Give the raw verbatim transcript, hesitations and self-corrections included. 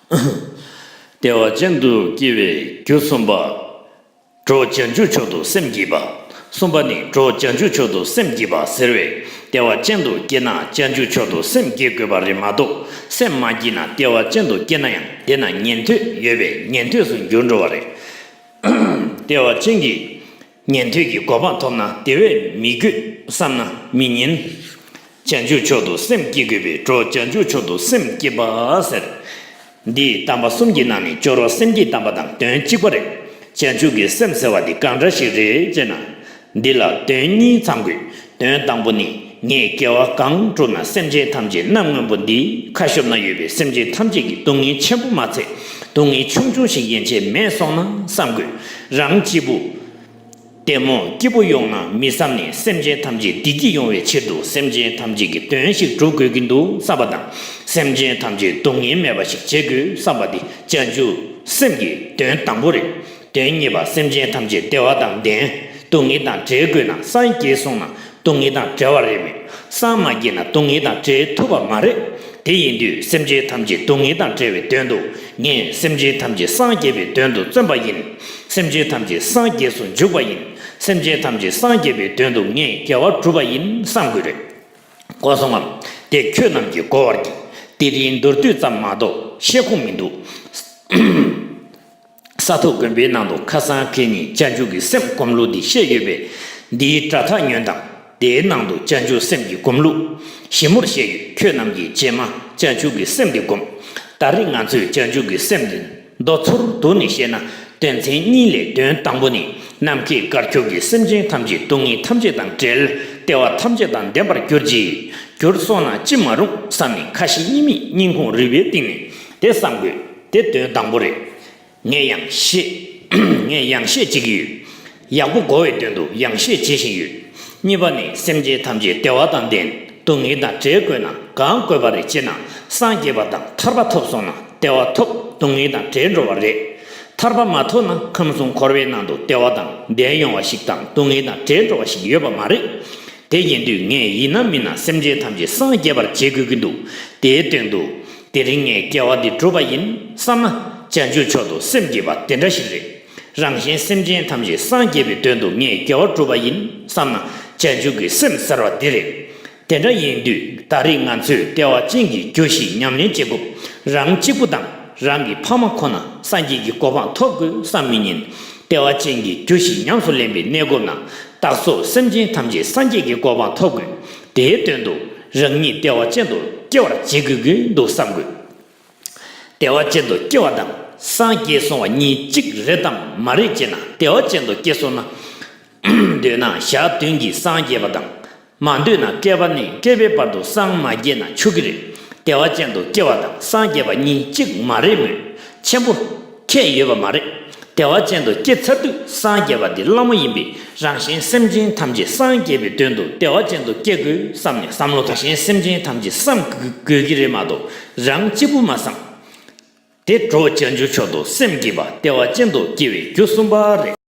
བདེ་བ་ཅན་དུ་སྐྱེ་བའི་རྒྱུ་གསུམ་པ། གྲོགས་བྱང་ཆུབ་མཆོག་ཏུ་སེམས་བསྐྱེད་པ། གསུམ་པ་ནི་གྲོགས་བྱང་ཆུབ་མཆོག་ཏུ་སེམས་བསྐྱེད་པ་ཟེར་བས། བདེ་བ་ཅན་དུ་སྐྱེ་ན་བྱང་ཆུབ་མཆོག་ཏུ་སེམས་བསྐྱེད་དགོས་པ་རེད་མ་གཏོགས། སེམས་མ་བསྐྱེད་ན་བདེ་བ་ཅན་དུ་སྐྱེ་ན་ཡང་དེ་ན་ཉན་ཐོས་ཡོད་པས་ཉན་ཐོས་སུ་འགྱུར་འགྲོ་བ་རེད། བདེ་བ་ཅན་གྱི་ཉན་ཐོས་ཀྱི་གོ་འཕང་ཐོབ་ན་དེ་བས་མི་དགོས་བསམ་ན་མི་ཉན། བྱང་ཆུབ་མཆོག་ཏུ་སེམས་བསྐྱེད་དགོས་པས་གྲོགས་བྱང་ཆུབ་མཆོག་ཏུ་སེམས་བསྐྱེད་པ་ཟེར། འདིའི་དམ་པ་གསུམ་གྱི་ནང་ནས་སྦྱོར་བ་སེམས་བསྐྱེད་དམ་པ་དང་དོན་གཅིག་པ་རེད། བྱང་ཆུབ་ཀྱི་སེམས་ཟེར་བ་འདི་གང་འདྲ་ཞིག་རེད་ཅེ་ན། འདི་ལ་དོན་གཉིས་ཚང་དགོས། དོན་དང་པོ་ནི། ངས་དགེ་བ་གང་བསྒྲུབས་ན་སེམས་ཅན་ཐམས་ཅད་གནམ་སྔོན་པོ་འདིའི་ཁ་ཤོབ་ན་ཡོད་པའི་སེམས་ཅན་ཐམས་ཅད་ཀྱི་སྡུག་བསྔལ་ཆེན་པོ་མ་ཚད་སྡུག་བསྔལ་ཆུང་ཆུང་ཞིག་ཡན་ཆད་མེད་སོང་ན་བསམ་དགོས། རང་གཅིག་པུ། ལྟད་མོ་སྐྱིད་པོ་ཡོང་ན་མི་བསམ་ནས་སེམས་ཅན་ཐམས་ཅད་བདེ་སྐྱིད་ཡོང་བའི་ཕྱིར་དུ་སེམས་ཅན་ཐམས་ཅད་ཀྱི་དོན་ཞིག་སྒྲུབ་དགོས་ཀྱི་འདུག་བསམ་པ་དང་། སེམས་ཅན་ཐམས་ཅད་སྡུག་བསྔལ་མེད་པ་ཞིག་བྱེད་དགོས་བསམ་པ་འདི་བྱང་ཆུབ་སེམས་ཀྱི་དོན་དང་པོ་རེད། དོན་གཉིས་པ། སེམས་ཅན་ཐམས་ཅད་བདེ་བ་དང་ལྡན། སྡུག་བསྔལ་དང་བྲལ་དགོས་ན་སངས་རྒྱས་སོང་ན་སྡུག་བསྔལ་དང་བྲལ་བ་རེད་མོད། སངས་མ་རྒྱས་ན་སྡུག་བསྔལ་དང་བྲལ་ཐུབ་པ་མ་རེད། དེ་ཡིན་དུས་སེམས་ཅན་ཐམས་ཅད་སྡུག་བསྔལ་དང་བྲལ་བའི་དོན་དུ་ངས་སེམས་ཅན་ཐམས་ཅད་སངས་རྒྱས་པའི་དོན་དུ་བརྩོན་པ་ཡིན། སེམས་ཅན་ཐམས་ཅད་སངས་རྒྱས་སུ་འཇུག་པ་ཡིན། སེམས་ཅན་ཐམས་ཅད་སངས་རྒྱས་པའི་དོན་དུ་ངས་དགེ་བ་བསྒྲུབ་པ་ཡིན་བསམ་དགོས་རེད། གོ་སོང་ངམ། དེ་ཁྱོད་རྣམས་ཀྱིས་གོ་བར་གྱིས། དེ་རིང་མདོར་བསྡུས་ཙམ་མ་གཏོགས་བཤད་ཁོམ་མི་འདུག། ས་ཐོབ་དགོན་པའི་ནང་དུ་ཁ་སང་ཁེ་ཉིན་བྱང་ཆུབ་ཀྱི་སེམས་སྒོམ་ལུགས་འདི་བཤད་ཡོད་པས། འདིའི་སྒྲ་ཐག་ཉོན་དང་། དེའི་ནང་དུ་བྱང་ཆུབ་སེམས་ཀྱི་སྒོམ་ལུགས་ཞིབ་མོར་བཤད་ཡོད། ཁྱོད་རྣམས་ཀྱིས་རྗེས་མ་བྱང་ཆུབ་ཀྱི་སེམས་འདི་སྒོམ། ད་རེས་ང་ཚོས་བྱང་ཆུབ་ཀྱི་སེམས་འདི་མདོ་ཚུར་བསྡུ་ནས་བཤད་ན། དོན་ཚན་གཉིས་ལས་དོན་དང་པོ་ནི། ནམ་མཁའི་དཀར་ཁྱབ་ཀྱི་སེམས་ཅན་ཐམས་ཅད་སྡུག་བསྔལ་ཐམས་ཅད་དང་བྲལ། བདེ་བ་ཐམས་ཅད་དང་ལྡན་པར་གྱུར་ཅིག། གྱུར་སོང་ན་ཅི་མ་རུང་བསམ་ནས་ཁ་ཞེ་གཉིས་མེད་སྙིང་ཁོང་རུས་པའི་གཏིང་ནས་དེ་བསམ་དགོས། དེ་དོན་དང་པོ་རེད། ངས་ཡང་བཤད། ངས་ཡང་བཤད་བྱེད་ཀྱི་ཡོད། ཡག་པོ་གོ་བའི་དོན་དུ་ཡང་བཤད་བྱེད་བཞིན་ཡོད། གཉིས་པ་ནི་སེམས་ཅན་ཐམས་ཅད་བདེ་བ་དང་ལྡན། སྡུག་བསྔལ་དང་བྲལ་དགོས་ན་གང་དགོས་པ་རེད་ཅེ་ན། སངས་རྒྱས་པ་དང་ཐར་པ་ཐོབ་སོང་ན་བདེ་བ་ཐོབ། སྡུག་བསྔལ་དང་བྲལ་འགྲོ་བ་རེད། ཐར་པ་མ་ཐོབ་ན་ཁམས་གསུམ་འཁོར་བའི་ནང་དུ་བདེ་བ་དང་ལྡན་ཡོང་བ་ཞིག་དང་སྡུག་བསྔལ་དང་བྲལ་འགྲོ་བ་ཞིག་ཡོད་པ་མ་རེད། དེ་ཡིན་དུས་ངས་ཡིན་ན་མིན་ན་སེམས་ཅན་ཐམས་ཅད་སངས་རྒྱས་པར་བྱེད་དགོས་ཀྱི་འདུག། དེའི་དོན་དུ། དེ་རིང་ངས་དགེ་བ་འདི་བསྒྲུབ་པ་ཡིན་བསམ་ན། བྱང་ཆུབ་མཆོག་ཏུ་སེམས་བསྐྱེད་པ་དེ་འདྲ་ཞིག་རེད། རང་གཞན་སེམས་ཅན་ཐམས་ཅད་སངས་རྒྱས་པའི་དོན་དུ་ངས་དགེ་བ་བསྒྲུབ་པ་ཡིན་བསམ་ན། བྱང་ཆུབ་ཀྱི་སེམས་ཟེར་བ་འདི་རེད། དེ་འདྲ་ཡིན་དུས་ད་རེས་ང་ཚོས་བདེ་བ་ཅན་གྱི་རྒྱུ་ཞིག་ཉམས་ལེན་བྱེད་དགོས། རང་གཅིག་པུ་དང་རང་གི་ཕ་མ་ཁོ་ན་སངས་རྒྱས་ཀྱི་གོ་འཕང་ཐོབ་དགོས་བསམ་མི་ཉན། བདེ་བ་ཅན་གྱི་རྒྱུ་ཞིག་ཉམས་སུ་ལེན་པའི་གནས་སྐབས་ན་བདག་སོགས་སེམས་ཅན་ཐམས་ཅད་སངས་རྒྱས་ཀྱི་གོ་འཕང་ཐོབ་དགོས། དེའི་དོན་དུ་རང་ཉིད་བདེ་བ་ཅན་དུ་སྐྱེ་བར་བྱེད་དགོས་ཀྱི་འདུག་བསམ་དགོས། བདེ་བ་ཅན་དུ་སྐྱེ་བ་དང་སངས་རྒྱས་སོང་བ་གཉིས་གཅིག་རེད་དམ་མ་རེད་ཅེ་ན། བདེ་བ་ཅན་དུ་སྐྱེ་སོང་ན། འདོད་ན་ཞག་བདུན་གྱིས་སངས་རྒྱས་པ་དང་། མ་འདོད་ན་བསྐལ་པ་ནས་བསྐལ་པའི་བར་དུ་སངས་མ་རྒྱས་ན་ཆོག་གི་རེད། བདེ་བ་ཅན་དུ་སྐྱེ་བ་དང་སངས་རྒྱས་པ་གཉིས་གཅིག་མ་རེད་མོད། ཆེན་པོ་ཁྱད་ཡོད་པ་མ་རེད། བདེ་བ་ཅན་དུ་སྐྱེ་ཚར་དུས་སངས་རྒྱས་པ་འདི་ལྷ་མོ་ཡིན་པས་རང་གཞན་སེམས་ཅན་ཐམས་ཅད་སངས་རྒྱས་པའི་དོན་དུ་བདེ་བ་ཅན་དུ་སྐྱེ་དགོས་བསམ་ནས་བསམ་བློ་བཏང་། གཞན་སེམས་ཅན་ཐམས་ཅད་བསམ་དགོས་ཀྱི་རེད་མ་གཏོགས་རང་གཅིག་པུ་མ་བསམ། དེ་གྲོགས་བྱང་ཆུབ་མཆོག་ཏུ་སེམས་བསྐྱེད་པ་བདེ་བ་ཅན་དུ་སྐྱེ་བའི་རྒྱུ་གསུམ་པ་རེད།